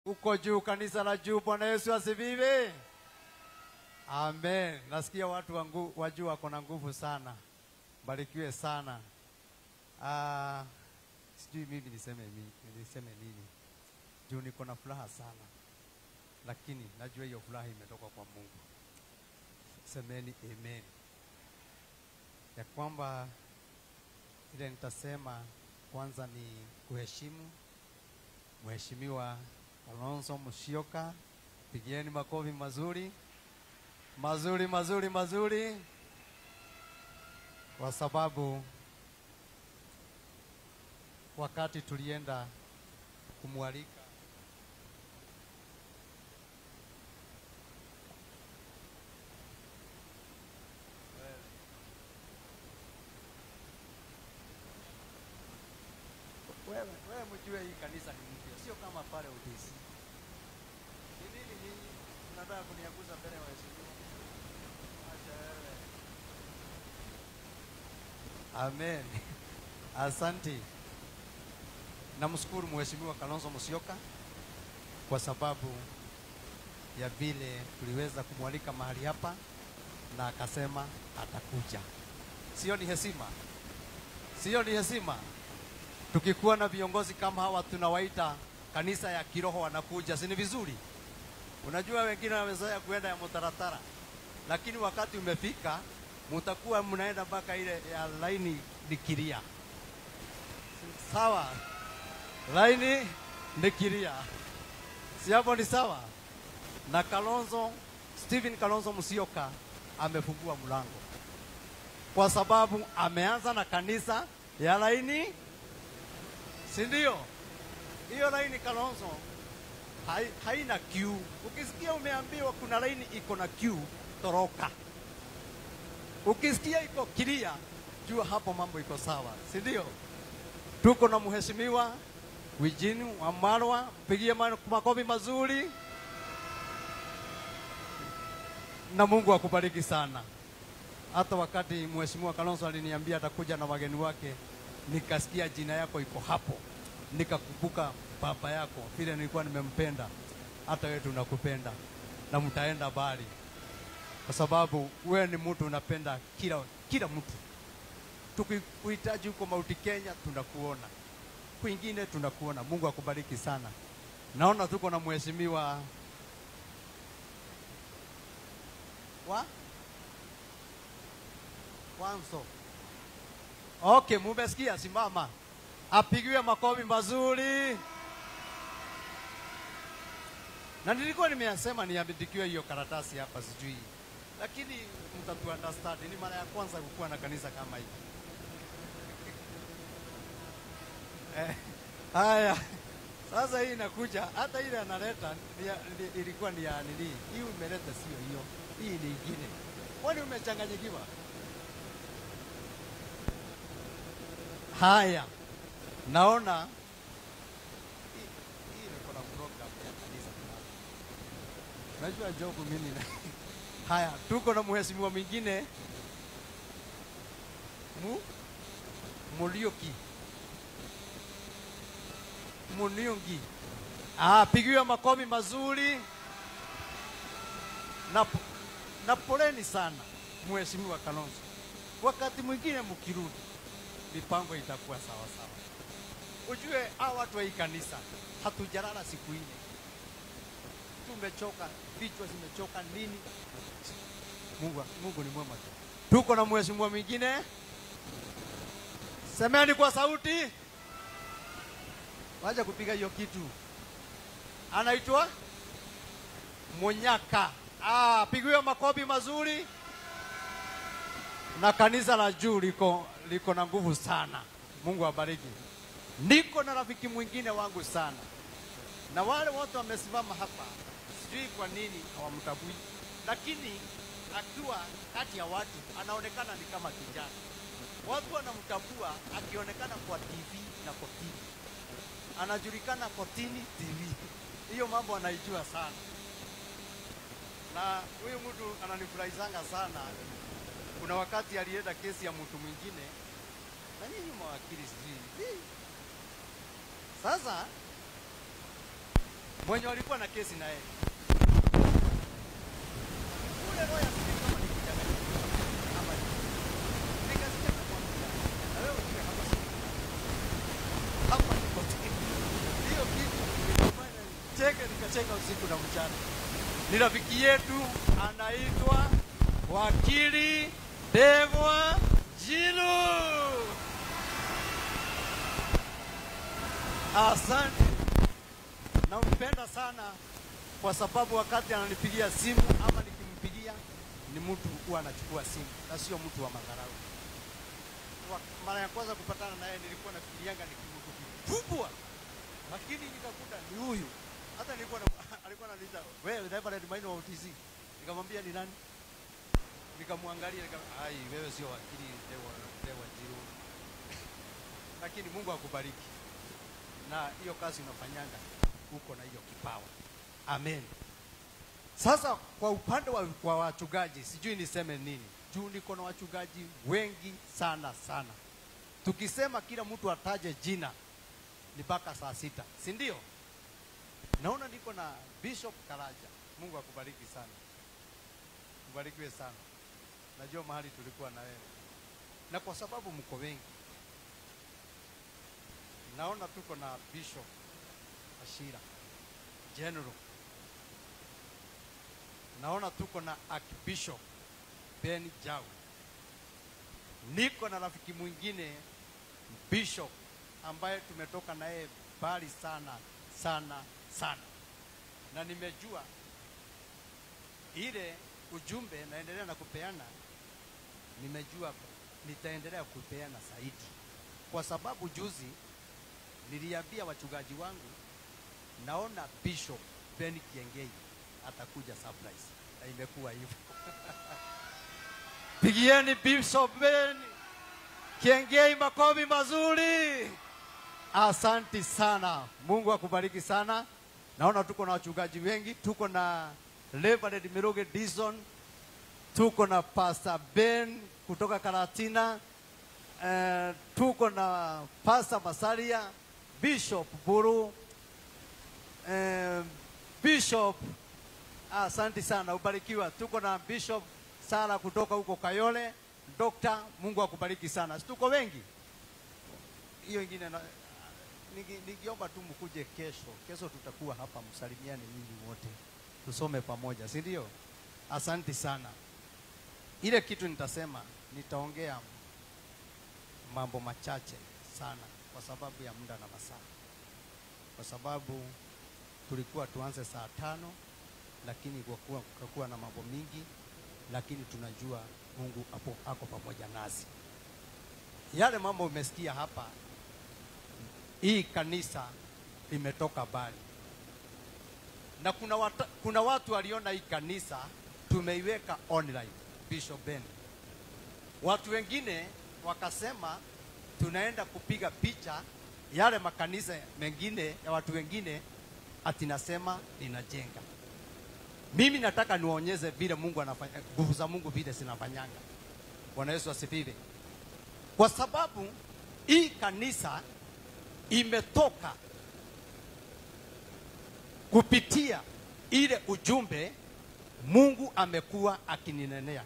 Uko juu, kanisa la juu. Bwana Yesu asifiwe. Amen. Nasikia watu wa juu wako na nguvu sana. Barikiwe sana. Sijui mimi niseme nini. Juu niko na furaha sana. Lakini najua hiyo furaha imetoka kwa Mungu. Semeni amen. Ya kwamba ile nitasema kwanza ni kuheshimu Mheshimiwa Kalonzo Musyoka. Pigieni makofi mazuri. Mazuri, mazuri, mazuri. Kwa sababu wakati tulienda kumwalika wewe mjue hii kanisa ni mpya, sio kama pale Udisi. Ni nini nyinyi mnataka kuniaguza mbele ya waheshimiwa? Acha wewe. Amen. Asante. Namshukuru Mheshimiwa Kalonzo Musyoka kwa sababu ya vile tuliweza kumwalika mahali hapa na akasema atakuja. Sio ni heshima? Sio ni heshima? Tukikuwa na viongozi kama hawa tunawaita kanisa ya kiroho, wanakuja, si ni vizuri? Unajua wengine wamezoea kuenda ya mtaratara, lakini wakati umefika mtakuwa mnaenda mpaka ile ya laini nikiria. Sawa? Laini nikiria. Si hapo ni sawa? Na Kalonzo, Stephen Kalonzo Musyoka amefungua mlango. Kwa sababu ameanza na kanisa ya laini, si ndio? Hiyo laini Kalonzo haina queue. Ukisikia umeambiwa kuna laini iko na queue, toroka. Ukisikia iko kilia, jua hapo mambo iko sawa, si ndio? Tuko na Mheshimiwa Eugene Wamalwa, mpigie makofi mazuri. Na Mungu akubariki sana. Hata wakati Mheshimiwa Kalonzo aliniambia atakuja na wageni wake, nikasikia jina yako iko hapo, nikakumbuka baba yako vile nilikuwa nimempenda. Hata wewe tunakupenda na mtaenda mbali, kwa sababu wewe ni mtu unapenda kila mtu. Tukikuhitaji huko Mount Kenya tunakuona, kwingine tunakuona. Mungu akubariki sana. Naona tuko na Mheshimiwa wa Wanso. Okay, mumesikia, simama. Apigiwe makofi mazuri. Na nilikuwa nimeyasema niandikiwe hiyo karatasi hapa sijui. Lakini mtatu understand, ni mara ya kwanza kukuwa na kanisa kama hili. Haya. Sasa hii inakuja, hata ile analeta ilikuwa ni ya nini? Hii umeleta sio hiyo. Hii ni nyingine. Kwani umechanganyikiwa? Haya. Naona hii iko na program ya kanisa. Najua jogo mimi na. Haya, tuko na mheshimiwa mwingine Muriuki. Muniungi. Pigiwa makofi mazuri. Na poleni sana Mheshimiwa Kalonzo. Wakati mwingine mkirudi mipango itakuwa sawa sawa. Ujue hawa watu wa hii kanisa hatujalala siku nne. Tumechoka, vichwa zimechoka nini? Mungu ni mwema tu. Tuko na mheshimiwa mwingine. Semeni kwa sauti. Wacha kupiga hiyo kitu. Anaitwa Munyaka. Pigiwa makofi mazuri. Na kanisa la juu liko na nguvu sana. Mungu awabariki. Niko na rafiki mwingine wangu sana. Na wale wote wamesimama hapa, sijui kwa nini hawamtambui, lakini akiwa kati ya watu anaonekana ni kama kijana. Watu wanamtambua akionekana kwa TV na kotini. Anajulikana kotini TV. Hiyo mambo anaijua sana. Na huyu mtu ananifurahisanga sana. Kuna wakati alienda kesi ya mtu mwingine, na nyinyi mawakili sijui. Sasa mwenye walikuwa na kesi na yeye. Ule roho ya sisi kama nikujanganya ama nikasikia nakwambia, na wewe ujue hapa si hapa ni kotini. Hiyo kitu ilifanya nicheke, nikacheka usiku na mchana. Ni rafiki yetu anaitwa Wakili Ndegwa Njiru. Asante. Nampenda sana kwa sababu wakati ananipigia simu ama nikimpigia ni mtu huwa anachukua simu na sio mtu wa madharau. Mara ya kwanza kupatana naye nilikuwa nafikirianga ni mtu kikubwa, lakini nikakuta ni huyu. Hata nilikuwa alikuwa ananiuliza, wewe Reverend Maina wa OTC? Nikamwambia ni nani? Nikamwangalia nikamwambia, ai wewe sio wakili Ndegwa Njiru. Lakini Mungu akubariki. Na hiyo kazi unafanyanga uko na hiyo kipawa. Amen. Sasa kwa upande wa wachungaji sijui niseme nini. Juu niko na wachungaji wengi sana sana. Tukisema kila mtu ataje jina ni mpaka saa 6, si ndio? Naona niko na Bishop Karaja. Mungu akubariki sana. Ubarikiwe sana. Najua mahali tulikuwa na wewe. Na kwa sababu mko wengi, naona tuko na Bishop Ashira General. Naona tuko na Archbishop Ben Jau. Niko na rafiki mwingine Bishop ambaye tumetoka naye mbali sana sana sana. Na nimejua ile ujumbe naendelea na kupeana, nimejua nitaendelea kupeana zaidi. Kwa sababu juzi niliambia wachungaji wangu, naona Bishop Ben Kiengei atakuja surprise. Na imekuwa hivyo. Pigieni Bishop Ben Kiengei makofi mazuri. Asanti sana. Mungu akubariki sana. Naona tuko na wachungaji wengi, tuko na Reverend Miruge Dison, tuko na Pastor Ben kutoka Karatina, tuko na Pastor Masaria, Bishop Buru, Bishop, asante sana, ubarikiwa. Tuko na Bishop Sara kutoka huko Kayole, Doctor, Mungu akubariki sana. Tuko wengi. Hiyo ingine nikiomba tu mkuje kesho. Kesho tutakuwa hapa, msalimiane nyinyi wote. Tusome pamoja, si ndio? Asante sana. Ile kitu nitasema, nitaongea mambo machache sana kwa sababu ya muda na masaa. Kwa sababu tulikuwa tuanze saa 5, lakini kwa kuwa na mambo mingi, lakini tunajua Mungu ako pamoja nasi. Yale mambo umesikia hapa, hii kanisa limetoka mbali. Na kuna watu waliona hii kanisa tumeiweka online, Bishop Ben. Watu wengine wakasema tunaenda kupiga picha yale makanisa mengine ya watu wengine, ati nasema ninajenga. Mimi nataka niwaonyeze vile Mungu anafanya, nguvu za Mungu vile zinafanyanga. Bwana Yesu asifiwe. Kwa sababu hii kanisa imetoka kupitia ile ujumbe Mungu amekuwa akininenea.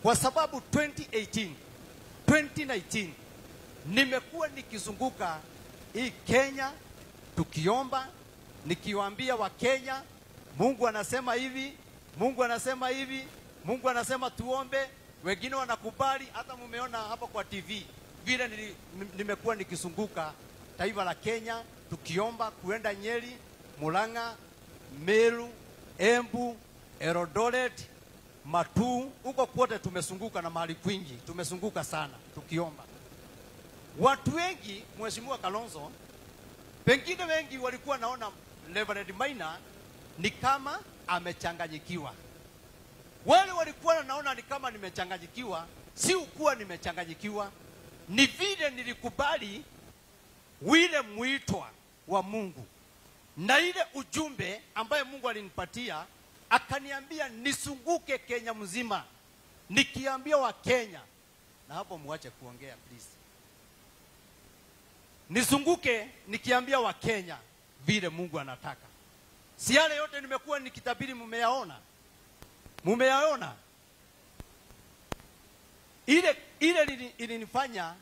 Kwa sababu 2018, 2019 nimekuwa nikizunguka hii Kenya tukiomba, nikiwaambia wa Kenya Mungu anasema hivi, Mungu anasema hivi, Mungu anasema tuombe. Wengine wanakubali, hata mumeona hapa kwa TV vile nimekuwa nikizunguka taifa la Kenya tukiomba kuenda Nyeri, Murang'a, Meru, Embu, Eldoret, Matuu, huko kote tumezunguka na mahali kwingi, tumezunguka sana tukiomba. Watu wengi, Mheshimiwa Kalonzo, pengine wengi walikuwa naona Reverend Maina ni kama amechanganyikiwa. Wale walikuwa naona ni kama nimechanganyikiwa, si ukuwa nimechanganyikiwa, ni vile nilikubali wile mwitwa wa Mungu na ile ujumbe ambaye Mungu alinipatia, akaniambia nisunguke Kenya mzima nikiambia wa Kenya, na hapo muache kuongea please. Nisunguke nikiambia wa Kenya vile Mungu anataka. Si yale yote nimekuwa nikitabiri mumeyaona? Mumeyaona? Ile ilinifanya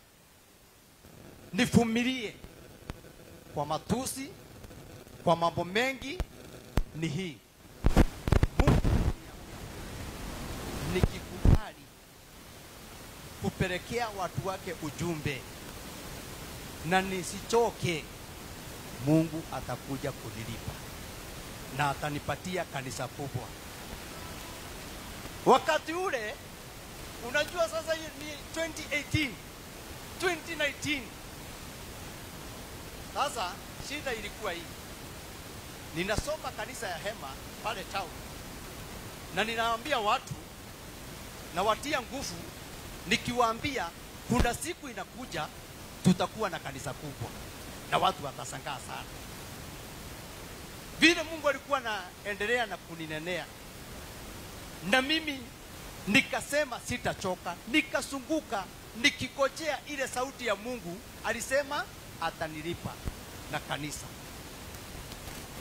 nifumilie kwa matusi, kwa mambo mengi ni hii. Mungu nikikubali kupelekea watu wake ujumbe na nisichoke, Mungu atakuja kunilipa na atanipatia kanisa kubwa. Wakati ule, unajua sasa ni 2018, 2019. Sasa shida ilikuwa hii. Ninasoma kanisa ya Hema pale town, na ninaambia watu na watia nguvu, nikiwaambia kuna siku inakuja tutakuwa na kanisa kubwa na watu watashangaa sana. Vile Mungu alikuwa anaendelea na kuninenea, na mimi nikasema sitachoka, nikasunguka nikikojea ile sauti ya Mungu. Alisema atanilipa na kanisa.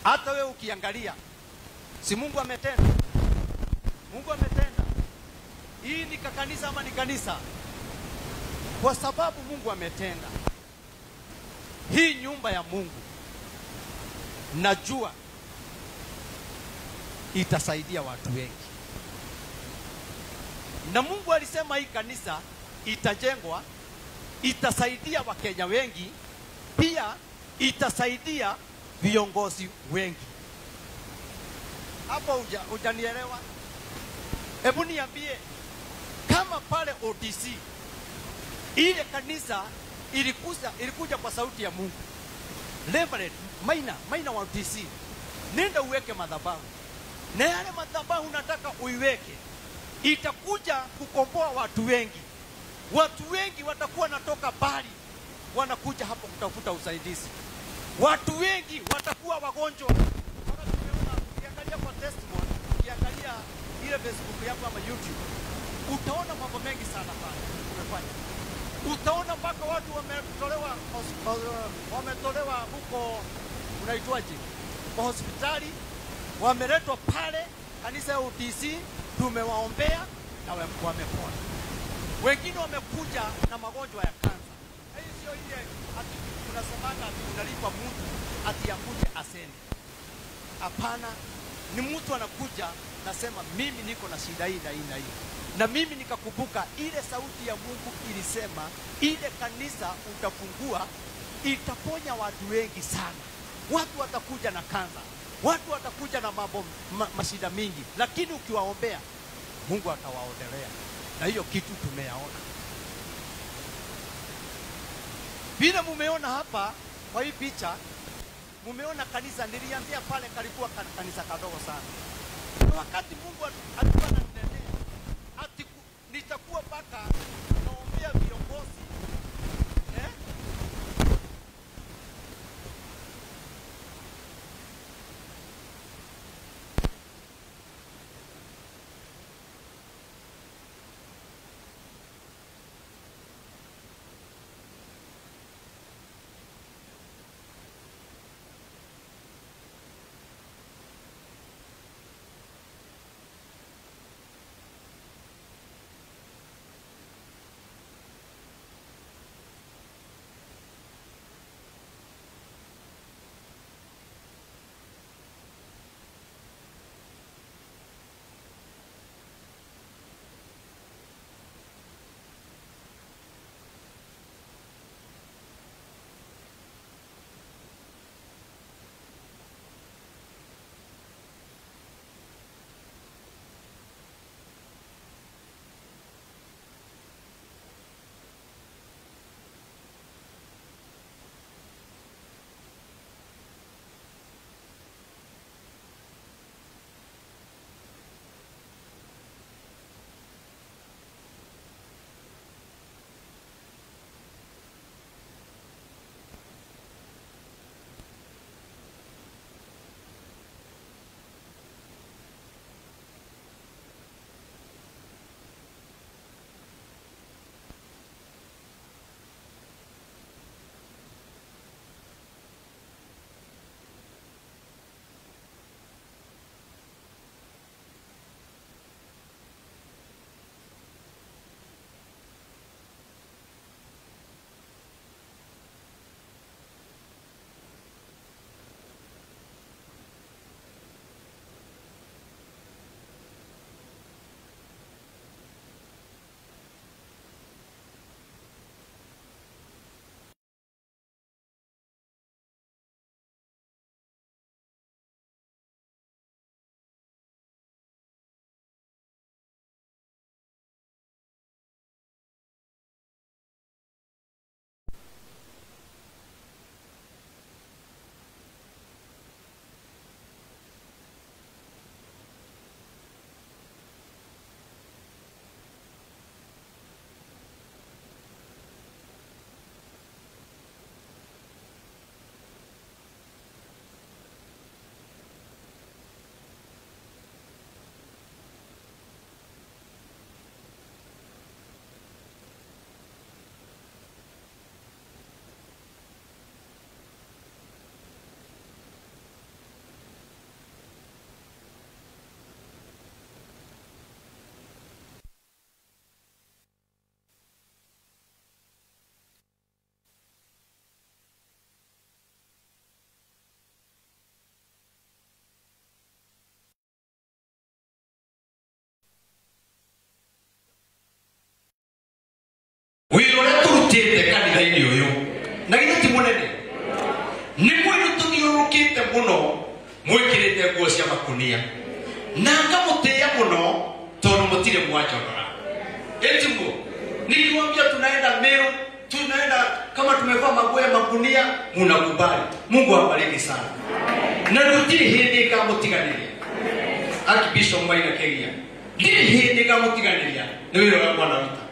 Hata wewe ukiangalia, si Mungu ametenda? Mungu ametenda. Hii ni kanisa ama ni kanisa? Kwa sababu Mungu ametenda. Hii nyumba ya Mungu najua itasaidia watu wengi. Na Mungu alisema hii kanisa itajengwa, itasaidia Wakenya wengi, pia itasaidia viongozi wengi. Hapo hujanielewa? Hebu niambie, kama pale OTC ile kanisa ilikuja kwa sauti ya Mungu, Reverend Maina wa OTC, nenda uweke madhabahu, na yale madhabahu nataka uiweke, itakuja kukomboa watu wengi. Watu wengi watakuwa natoka mbali wanakuja hapo kutafuta usaidizi. Watu wengi watakuwa wagonjwa. Ukiangalia kwa testimony, ukiangalia ile Facebook yangu ama YouTube, utaona mambo mengi sana pale tumefanya. Utaona mpaka watu wametolewa huko, unaitwaje, kwa hospitali, wameletwa pale kanisa ya OTC, tumewaombea na wamepona. Wengine wamekuja na magonjwa ya kansa. Hii sio ile ati unasemanga ati unalipa mtu ati akuje aseme. Hapana, ni mtu anakuja nasema mimi niko na shida hii na hii na hii. Na mimi nikakumbuka ile sauti ya Mungu ilisema ile kanisa utafungua itaponya watu wengi sana. Watu watakuja na kansa, watu watakuja na mambo mashida mingi, lakini ukiwaombea Mungu atawaondelea. Na hiyo kitu tumeyaona. Vile mumeona hapa kwa hii picha, mumeona kanisa nilianzia pale kalikuwa kanisa kadogo sana. Na wakati Mungu alikuwa ananinenea ati nitakuwa mpaka naombea viongozi, Wĩra ũrĩa tũrutĩte kanitha-inĩ ũyũ na githĩ ti mũnene? Nĩ mwĩrĩ tũthiũrũrũkĩte mũno mwĩkĩrĩte nguo cia makunia na ngamũtĩĩa mũno tondũ mũtirĩ mwanjonora. Ĩtiguo niliwaambia tunaenda Meru, tunaenda kama tumevaa maguo ya magunia, munakubali. Mungu awabariki sana. Na gũtirĩ hĩndĩ ngamũtiganĩria. Archbishop Maina Kegia, ndirĩ hĩndĩ ngamũtiganĩria nĩ wĩra ũrĩa mwanaruta.